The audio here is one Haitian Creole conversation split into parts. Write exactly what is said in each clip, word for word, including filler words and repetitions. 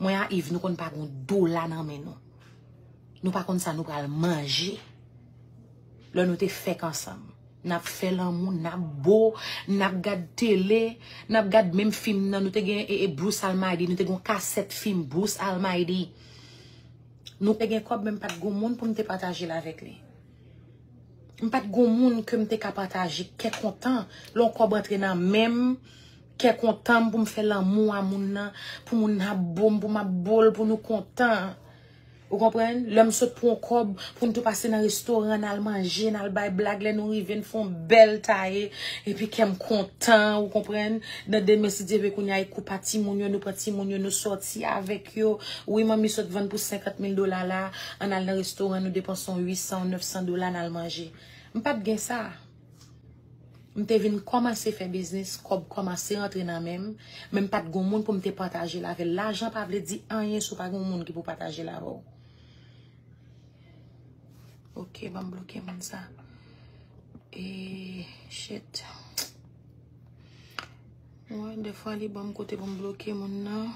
Mwen a Yves, nou konn pa gon dola nan men nou. Nou pa konn sa nou pral manje. Lè nou te fèk ansanm, n ap fè lanmou, n ap bo, n ap gad tele, n ap gad menm fim nan. Nou te gen e, e Bruce Almighty, nou te gen yon kasèt fim Bruce Almighty. Nou te gen kòb, men m pa t gon moun pou m te pataje l avèk li. M pa t gon moun ke m te ka pataje kè kontan. Lè yon kòb antre nan men m, kè kontan m pou m fè lanmou a moun nan, pou moun nan ap bo m, pou m ap bo l, pou nou kontan. Ou konprann? Lè m sot pran yon kòb, pou n tou pase nan restoran, n al manje, n al bay blag, lè nou rive, n fè yon bèl taye, epi kè m kontan, ou konprann? Nan demen, si Dye vle, kounye a, e kou pa timoun yo, nou pran timoun yo, nou sòti avèk yo. Wi, manmi sot vann pou senkant mil dola la, ann al nan restoran, nou depanse yon uit san, nèf san dola, n al manje. M pa t gen sa. M te vin kòmanse fè biznis, kòb kòmanse rantre nan men m, men m pa t gon moun pou m te pataje l avè l. Lajan pa vle di anyen si w pa gon moun ki pou pataje l avè w. Ok, ban m bloke moun sa. E, shit. Wi, defwa li ban m kote pou m bloke moun nan.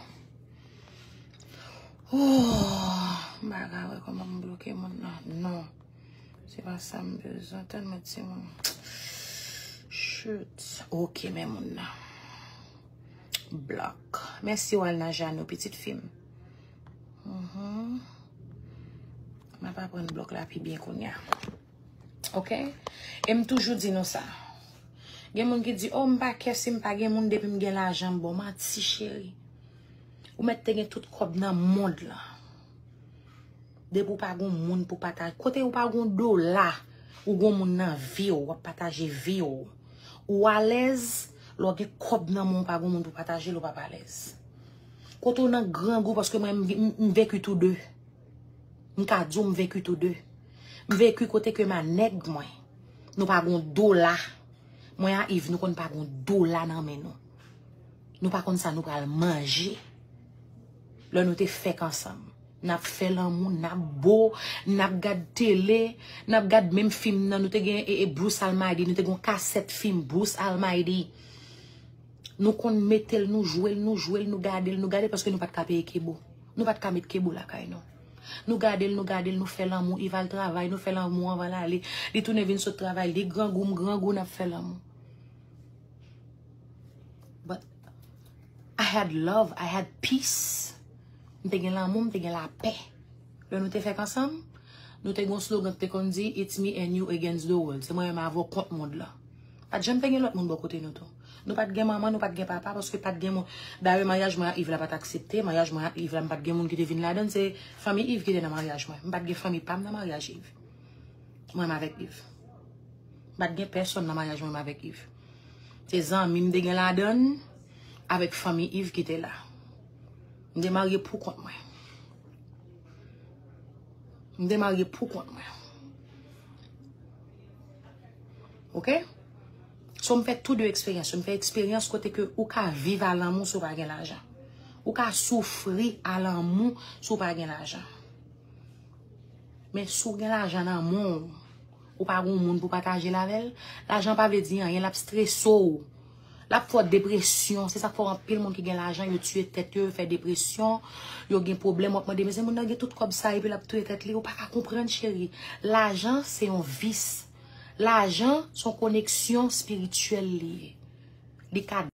Oh, m pa ka wè kòman m bloke moun nan. Non. Se pa sa m bezwen. Tann mwen timoun. Chut. Ok, men moun nan. Blòk. Mèsi, Walna Jano, pitit fi m. Mhm. M ap aprann blòk la pi byen kounye a. Ok? E m toujou di nou sa. Gen moun ki di, "Oh, m pa kè si m pa gen moun depi m gen lajan m bon." Manti, cheri. Ou mèt te gen tout kòb nan mond lan. Depi w pa gon moun pou pataje. Kote ou pa gon dola, ou gon moun nan vi w, w ap pataje vi w. Ou alèz, lè w gen kòb nan men w, ou pa gon moun pou pataje l, ou p ap alèz. Kote w nan grangou, paske mwen, m, m, m venki tou de. M ka di w, m venki tou de. M venki kote ke m a nèg mwen. Nou pa gon dola. Mwen a Yves, nou konn pa gon dola nan men nou. Nou pa konn sa nou pral manje. Lè nou te fèk ansanm, n ap fè lanmou, n ap bo, n ap gad tele, n ap gad menm fim nan. Nou te gen e, e Bruce Almighty, nou te gen yon kasèt fim Bruce Almighty. Nou konn mete l, nou jwe l, nou jwe l, nou gade l, nou gade l, paske nou pa t ka peye kebo. Nou pa t ka met kebo lakay nou. Nou gade l, nou gade l, nou fè lanmou, Yves al travay, nou fè lanmou anvan l ale. Li tounen vin sot travay, li grangou, m grangou, n ap fè lanmou. But I had love, I had peace. M te gen lanmou, m te gen lapè. Lè nou te fèk ansanm, nou te gen yon slogan ki te konn di, "It's me and you against the world." Se mwen menm avè w kont mond lan. Pa t janm te gen lòt moun bò kote nou tou. Nou pa t gen manman, nou pa t gen papa, paske pa t gen moun. Dayè, maryaj mwen ak Yves la pa t aksepte. Maryaj mwen ak Yves la, m pa t gen moun ki te vin ladan l. Se fanmi Yves ki te nan maryaj mwen. M pa t gen fanmi pa m nan maryaj Yves. Mwen menm avèk Yves. M pa t gen pèsonn nan maryaj mwen menm avèk Yves. Se zanmi m te gen ladan l, avèk fanmi Yves ki te la. M te marye pou kont mwen. M te marye pou kont mwen. Ok? So, m fè tou de eksperyans yo. M fè eksperyans kote ke ou ka viv a lanmou si w pa gen lajan. Ou ka soufri a lanmou si w pa gen lajan. Men si w gen lajan nan men w, ou pa gen moun pou pataje l avè l, lajan pa vle di anyen, l ap strese w. L ap fè w depresyon. Se sa k fè w anpil moun ki gen lajan, yo tiye tèt yo, yo fè depresyon, yo gen pwoblèm. W ap mande, "Men se moun nan gen tout kòb sa, epi l ap touye tèt li." Ou pa ka konprann, cheri. Lajan, se yon vis. Lajan, se yon koneksyon espirityèl li ye. Li ka